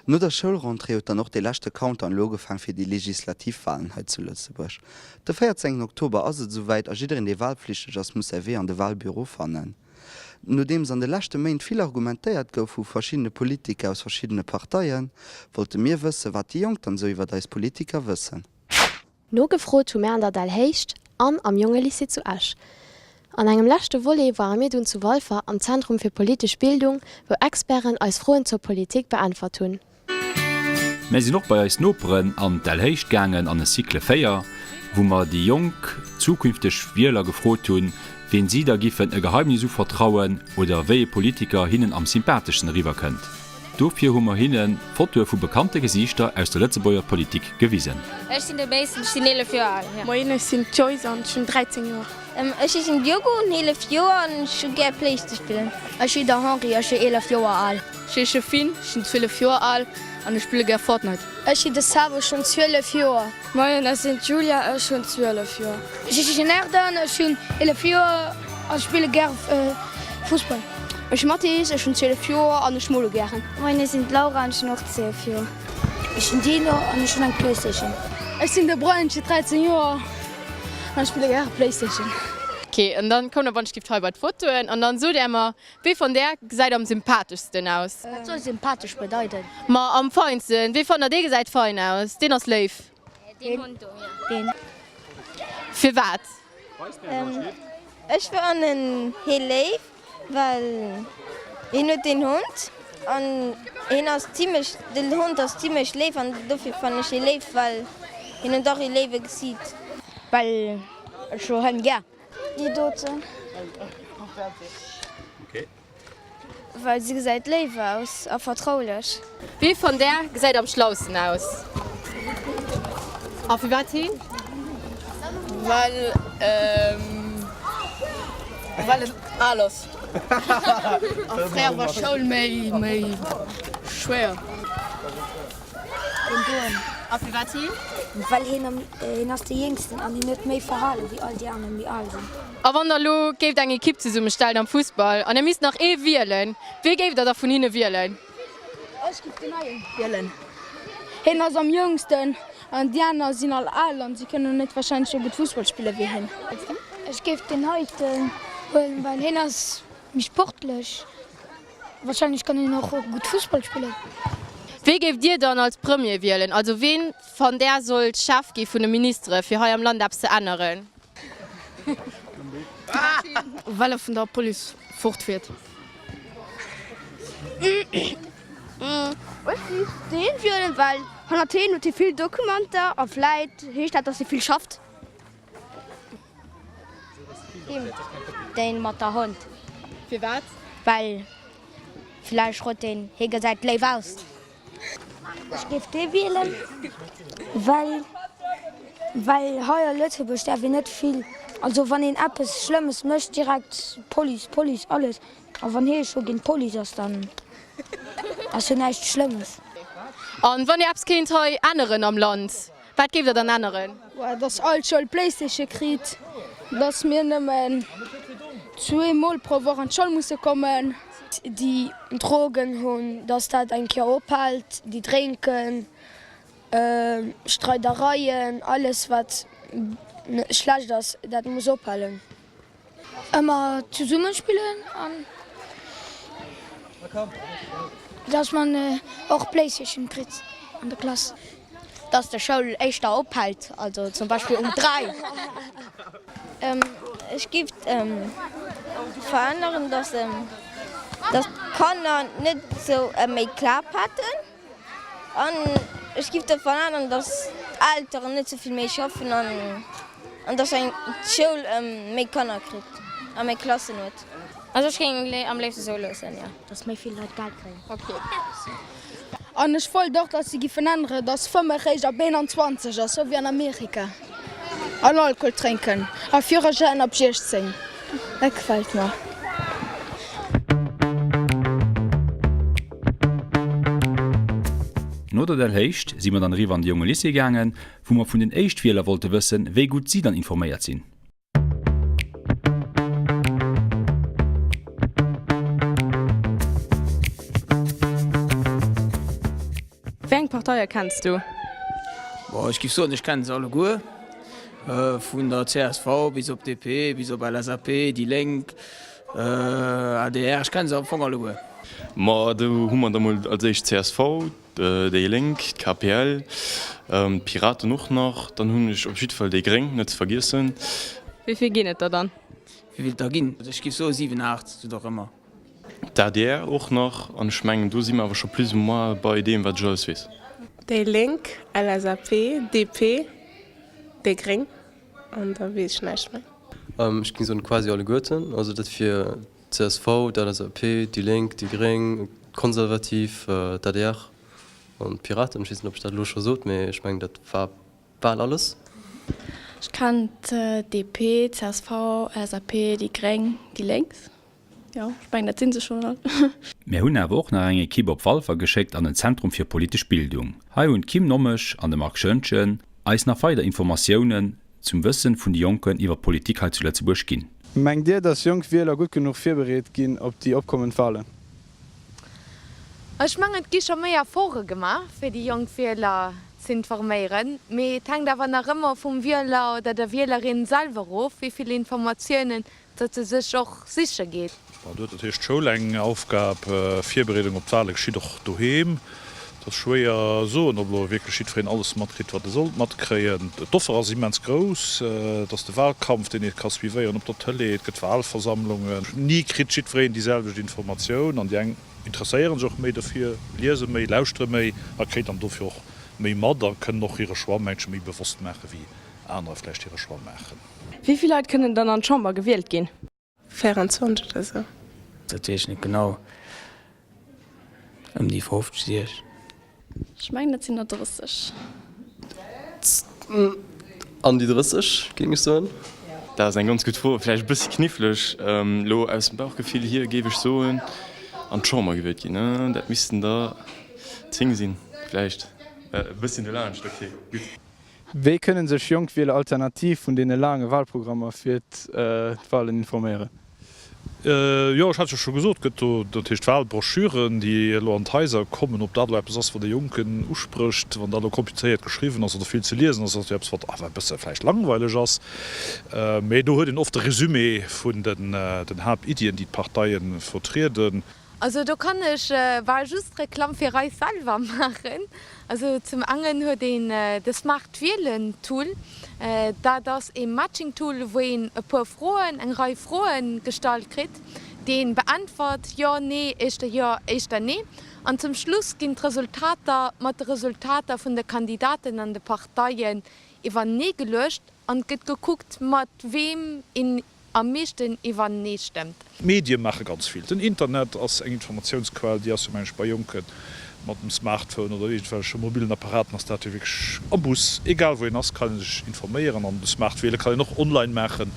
No der Schoulrentrée huet dann och dee leschte Countdown elo ugefaang fir déi legislativ Walen hei zu Lëtzebuerg. De 14 Oktober ass et esouwäit a jiddereen dee walflichteg ass muss säi Wee an de Walbüro fannen. Nodeems an de leschte Méint vill argumentéiert gouf vu verschiddene Politiker aus verschiddene Parteien, wollte mir wëssen, wat déi Jonk dann esou iwwert eis Politiker wëssen. Nogefrot hu mär an der Dellhéicht an am Jongelycée zu Esch. An engem leschte Volet ware mir dunn zu Walfer am Zentrum fir politesch Bildung, wou Experten eis Froen zur Politik beäntwert hunn. Mär sinn och bei eis Noperen an d'Dellhéicht gaangen an e Cycle 4, wou mer déi jonk zukünfteg Wieler gefrot hunn, ween si da giffen e Geheimnis uvertrauen oder wéi e Politiker hinnen am sympatheschsten eriwwer kënnt. Dofir hu mer hinne Fotoe vu bekannte Gesiichter aus der Lëtzebuerger Politik gewisen. Ech sinn de Mason, ech sinn 11 Joer al. Moien, ech sinn d'Joyce an ech hunn 13 Joer. Ech heeschen Diogo, hunn 11 Joer an ech hu gär Play ze spillen. Ech si den Henri, ech sinn 11 Joer al. Ech heesche Finn, ech sinn 12 Joer al an ech spille gär Fortnite. Ech si de Savo, ech hunn 12 Joer. Moien, ech sinn d'Julia, ech hunn 12 Joer. Ech heeschen Erdan, ech hunn 11 Joer a spille gär Fussball. Ech si Mathis, ech hunn 12 Joer an ech mole gären. Moien, ech sinn d'Laura an ech hunn och 12 Joer. Ech sinn Dino an ech hunn eng Playstation. Ech sinn de Brian, ech si 13 Joer an ech spille gäre Playstation. Ok, an dann kommt der Wandstift hei bei d'Fotoen an dann sot är mer, wee vun där gesäit am sympatheschsten aus? Wat soll sympathesch bedeiden? Ma am feinsten, wee fannt der dee gesäit fein aus, deen ass léif? Deen Hond do, jo. Deen. Firwat? Ech fannen hee léif, well hien huet een Hond an hien ass zimlech, den Hond ass zimlech léif an dofir fannen ech hie léif, well hien huet och ee léiwe Gesiit. Well ech hu Hënn gär. Déi doten. Well si gesäit léif aus a vertraulech. Wee van där gesäit am schlausten aus? A firwat heen? Well well en al ass. A fréier war Schoul méi méi schwéier. Deen doen. A firwat heen? Well heen am heen ass dee jéngsten an hien huet méi Verhale wéi all déi aner méi al sinn. A wann der elo géift eng Ekipp zesummestellen am Fussball an der misst nach ee wielen, wee géift der da vun hinne wielen? Ech giff den neien wielen. Hien ass am jongsten an déi aner sinn all al an si kënnen net wahrscheinlech sou gutt Fussball spille wéi hien. Ech géif deen heiten huelen, well hien ass méi sportlech. Wahrscheinlech kann hien och gutt Fussball spillen. Wee géift dir dann als Premier wielen? Also ween fannt där sollt Chef gi vun de Ministere fir hei am Land eppes ze änneren? Well e vun der Police fortfiert. Ech géif deen wielen, well hannert heen huet hie vill Dokumenter a vläit heescht dat, dass hie vill schafft. Deen mat der Hond. Firwat? Well vläicht rot deen, hie gesäit léif aus. Ech géif dee wielen, well well hei a Lëtzebuerg däerf een net vill, also wann een eppes Schlëmmes mécht, direkt Police, Police, alles. A wann hie scho géint d'Police ass, dann ass jo näischt Schlëmmes. An wann Dir eppes kéint hei änneren am Land, wat géift Der dann änneren? Dass all Schoul Playstation kritt, dass mir nëmmen zweemol pro Woch an d'Schoul musse kommen. Déi Drogen hunn, dass dat eng Kéier ophält, déi drénken, Streidereien, alles wat schlecht ass, dat muss ophalen. Ëmmer zesumme spillen an dass man och Playstation kritt an der Klass. Dass de Schoul éischter ophält, also zum Beispill um 3. Ech giff veränneren, dass d'Kanner net sou méi Klap hätten an ech giff dat veränneren, dass d'Elteren net sou vill méi schaffen an dass eng d'Schoul méi Kanner kritt a méi Klassen huet. Also ech géing am léifste sou loossen, jo. Dass méi vill Leit Geld kréien. Ok. An ech wollt och, dass se giffen änneren, dass Fëmme réischt ab 21 ass, sou wéi an Amerika. An Alkohol trénken a Führerschäin ab 16, dat gefält mer. No der Dellhéicht si mer dann eriwwer an de Jonge Lycée gaangen, wou mer vun den Éischtwieler wollte wëssen, wéi gutt si dann informéiert sinn. Wéi eng Parteie kenns du? Bon, ech giff soen, ech kennen se alleguer, vun der csv bis op DP, bis op LSAP, déi Lénk, adr, ech kennen se am Fong alleguer. Ma do hu mer da mol als éischt csv, déi Lénk, d'KPL, d'Piraten och nach, dann hunn ech op jidde Fall déi Gréng net ze vergiessen. Wéi vill ginn et der dann? Wéi vill et der ginn? Ech giff soe 7, 8, sou der ëmmer. D'ADR och nach, an ech mengen do si mer awer scho plus ou moins bei deem wat ech alles weess. Déi Lénk, LSAP, DP, déi Gréng an da weess ech näischt méi. Ech géing soen quasi alleguerten, also dat wier csv, d'LSAP, déi Lénk, déi Gréng, d'Konservativ, d'ADR an d'Piraten. Ech weess net ob ech dat elo scho sot, mee ech mengen dat war Bal alles. Ech kennen d'DP, csv, LSAP, déi Gréng, déi Lénks. Jo, ech mengen dat sinn se schonn all. Mär hunn awer och nach eng Ekipp op Walfer geschéckt an den Zentrum fir politesch Bildung. Hei hunn d'Kim Nommesch an de Marc Schoentgen eis nach weider Informatiounen zum Wëssen vun de Jonken iwwer d'Politik hei zu Lëtzebuerg ginn. Mengt Dir, dass jonk Wieler gutt genuch virbereet ginn op déi opkommend Walen? Ech mengen, et gi scho méi Efforte gemaach, fir déi jonk Wieler z'informéieren, mee et hänkt awer nach ëmmer vum Wieler oder der Wielerin selwer erof, wéi vill Informatiounen datt se sech och siche geet. Bon, do huet natierlech d'Schoul eng Aufgab. Virbereedung op d'Wale geschitt och doheem. Et ass schwéier soen, ob elo wierklech jiddwereen alles matkritt, wat e sollt matkréien. D'Offer ass immens grouss. Et ass de Walkampf, deen ee ka suivéieren op der Tëlee. Et gëtt Walversammlungen. Ni kritt jiddwereen déi selwecht Informatioun an déi eng interesséiere sech och méi dofir, liese méi, lauschtere méi a kréien dann dofir och méi mat a kënnen och hire Choix, mengen ech, méi bewosst maache wéi anerer vläicht hire Choix maachen. Wéi vill Leit kënnen dann an d'Chamber gewielt ginn? 24 oder sou. Dat weess ech net genau. Ëm déi 50, 60. Ech mengen et sinn der 30. An déi 30, géing ech soen. Dat ass eng ganz gutt Fro, vläicht e bëssi kniffleg. Elo aus dem Bauchgefill hier géif ech soen, an d'Chamber gewielt ginn, dat missten der 10 sinn, vläicht e bësschen dolaanscht. Ok, gutt. Wéi kënnen sech jonk Wieler alternativ vun deene laange Wahlprogrammer fir d'Wahlen informéieren? Jo, ech hat jo scho gesot, et gëtt do dat heescht Wahlbroschüren, déi elo an d'Haiser kommen. Ob dat elo eppes ass, wat e Jonken usprécht, wann dat elo komplizéiert geschriwwen ass oder vill ze liesen ass, ass jo eppes, wat awer e bësse vläicht langweileg ass. Mee do huet een oft e Resumé vun den Haaptiddien, déi d'Parteie vertrieden. Also do kann ech bal just Reklamm fir eis selwer maachen. Also zum engen huet een de Smart Wielen Tool. Dat ass ee Matching Tool wou een e puer Froen, eng Rei Froen gestallt kritt, déi een beäntwert, jo, nee, éischter jo, éischter nee. An zum Schluss ginn d'Resultater mat de Resultater vun de Kandidaten an de Parteien iwwernee geluecht an et gëtt gekuckt mat weem een am meeschten iwwernee stëmmt. D'Medie maache ganz vill. Den Internet ass eng Informatiounsquell, déi ass jo, mengen ech, bei Jonke mat dem Smartphone oder iergendwelleche mobillen Apparaten ass dat jo wierklech am Bus, egal wou een ass, kann ee sech informéieren. An de Smart-Wiele kann een och online maachen.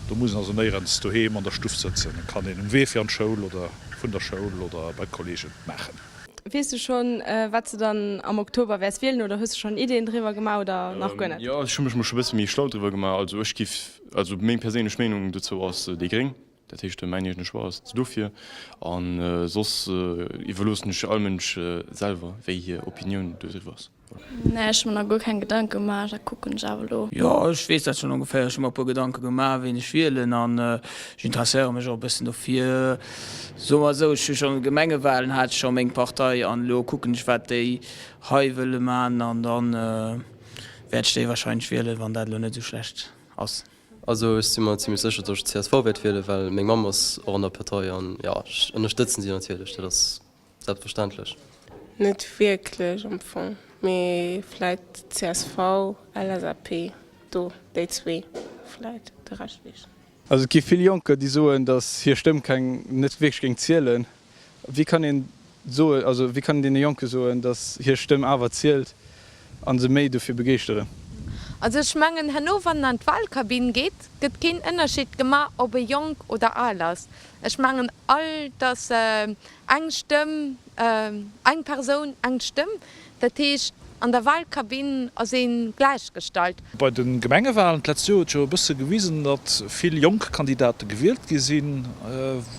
Do muss een also néierens doheem an der Stuff sëtzen. Et kann een um Wee fir an d'Schoul oder vun der Schoul oder bei d'Kollege maachen. Weess du schonn, wat s de dann am Oktober wäers wielen oder hues de schonn Ideeën driwwer gemaach oder nach guer net? Jo, ech hu mech mol scho bësse méi schlau driwwer gemaach. Also ech giff, also meng perséinlech Meenung dozou ass déi Gréng. Dat heescht mäin eegene Choix ass dofir. A soss iwwerloossen ech all Mënsch selwer, wéi hir Opinioun dodriwwer ass. Nee, ech hu mer nach guer keng Gedanke gemaach, dat kucken ech awer elo. Jo, ech weess dat schonn ongeféier. Ech hu mer e puer Gedanke gemaach, ween ech wielen an ech interesséiere mech och e bëssen dofir. Soe mer esou, ech hu schonn Gemengewalen hat ech scho meng Partei an elo kucken ech wat déi hei wëlle man an dann wäert ech déi wahrscheinlech wielen, wann dat elo net esou schlecht ass. Also ech si mer zimlech sécher, datt ech csv wäert wielen, well meng Mamm ass och an der Partei an jo, ech ënnerstëtzen si natierlech, dat ass Selbstverständlech. Net wierklech am Fong, mee vläit csv, LSAP, do déi zwee vläit, de Rescht weess ech net. Also et gi vill Jonker déi soen, datt hir Stëmm keng net wierklech géing zielen. Wéi kann een soen, also wéi kann een deene Jonke soen, datt hir Stëmm awer zielt a se méi dofir begeeschteren? Also ech mengen herno wann en an d'Wahlkabinn geet, gëtt keen Ënnerscheed gemaach ob e jonk oder al ass. Ech mengen all, dass eng Stëmm, eng Persoun, eng Stëmm, dat heescht an der Wahlkabinn ass ee gläichgestallt. Bei de Gemengewahlen d'letzt Joer huet jo e bësse gewisen, datt vill jonk Kandidate gewielt gi sinn,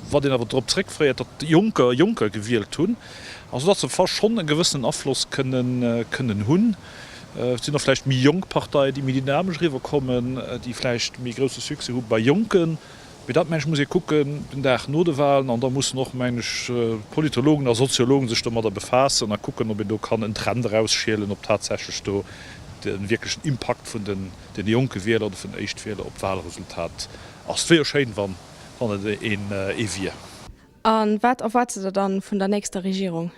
wat een awer drop zeréckféiert, datt Jonker Jonker gewielt hunn. A sou datt se schonn e gewëssenen Afloss kënnen hunn. Et sinn och vläicht méi jonk Parteien, déi méi dynamesch eriwwerkommen, déi vläicht méi grousse Succès hu bei Jonken. Mee dat, mengen ech, muss ee kucken den Dag no de Wahlen. An da mussen och, mengen ech, Politologen a Soziologen sech domadder befaassen a kucken, ob een do kann en Trend erausschielen, ob tatsächlech do de wierklechen Impakt vun den jonke Wieler oder vun den Éischtwieler op d'Wahlresultat ass. Et wier jo schéin, wann et ee wier. A wat erwaart Der dann vun der nächster Regierung?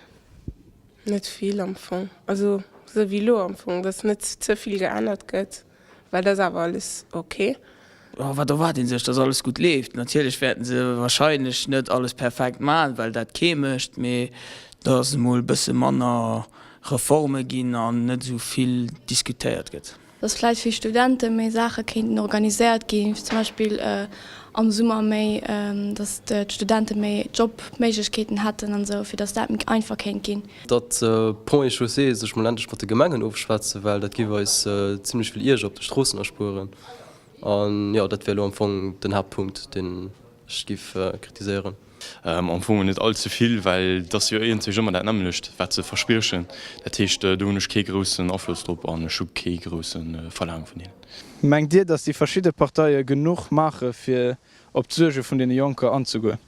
Net vill am Fong. Also sou wéi elo am Fong, dass net ze vill geännert gëtt, well dat ass awer alles ok. Wat erwaart ee sech? Dass alles gutt leeft. Natierlech wäerten se warscheinlech net alles perfekt maachen, well dat kee mécht, mee dass emol e bësse manner Reforme ginn an net esou vill diskutéiert gëtt. Dass vläicht fir Studente méi Saache kéinten organiséiert ginn, zum Beispill am Summer méi, dass d'Studente méi Jobméiglechkeeten hätten an esou, fir dass dat méi einfach kéint ginn. Datt Ponts et Chaussées sech mol endlech mat de Gemengen ofschwätzen, well dat géif eis zimlech vill Ierger op de Stroossen erspueren. An jo, dat wär elo am Fong den Haaptpunkt, deen ech géif kritiséieren. Am Fong net all ze vill, well et ass jo iergendwéi ëmmer dat nämmlecht, wat se verspriechen. Dat heescht, do hunn ech kee groussen Afloss drop an ech hu kee grousse Verlaang vun hinnen. Mengt Dir, datt déi verschidde Parteie genuch maache fir op d'Suerge vun deene Jonker anzegoen?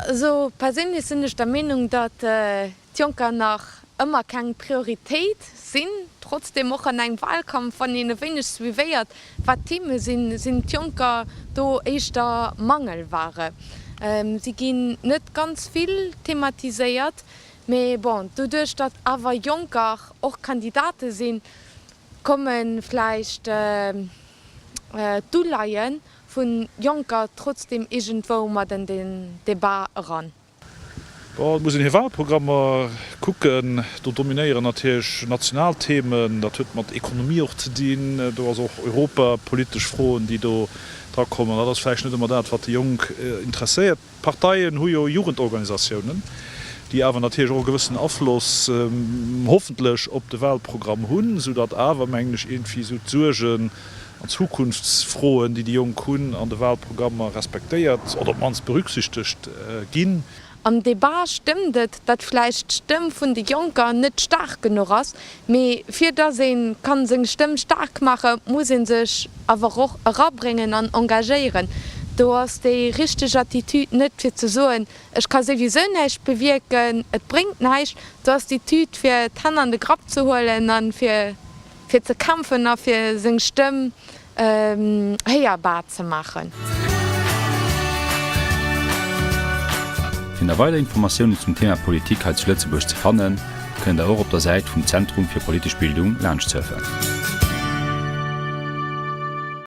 Also perséinlech sinn ech der Meenung, datt d'Jonker nach ëmmer keng Prioritéit sinn. Trotzdem, och an engem Wahlkampf, wann een e wéineg suivéiert, wat d'Theme sinn, sinn d'Jonker do éischter Mangelware. Si ginn net ganz vill thematiséiert, mee bon, doduerch datt awer Jonker och Kandidate sinn, komme vläicht d'Uleie vu Jonker trotzdem iergendwou mat an den Debat eran. Bon, et muss een hir Wahlprogrammer kucken. Do dominéieren natierlech national Themen. Dat huet mat Ekonomie och ze dinn. Do ass och europapolitesch Froen, déi do drakommen. Dat ass vläicht net ëmmer dat, wat déi Jonk interesséiert. D'Parteien hu jo Jugendorganisatiounen, déi awer natierlech och e gewëssenen Afloss hoffentlech op de Wahlprogramm hunn, soudatt awer, mengen ech, iergendwéi esou d'Suergen an Zukunftsfroen, déi déi Jonk hunn, an de Wahlprogrammer respektéiert oder op d'mannst berücksichtegt ginn. Am Debat stëmmt et, datt vläicht d'Stëmm vun de Jonker net staark genuch ass, mee fir datt ee kann seng Stëmm staark maache muss ee sech awer och erabréngen an engagéieren. Do ass déi richteg Attitude net fir ze soen, ech ka souwisou näischt bewierken, et bréngt näischt. Do ass d'Attitude fir d'Hänn an de Grapp ze huelen a fir Fir ze kämpfen a fir seng Stëmm héierbar ze maachen. Fir nach weider Informatiounen zum Thema Politik hei zu Lëtzebuerg ze fannen, kënnt der och op der Säit vum Zentrum fir politesch Bildung laanschtsurfen.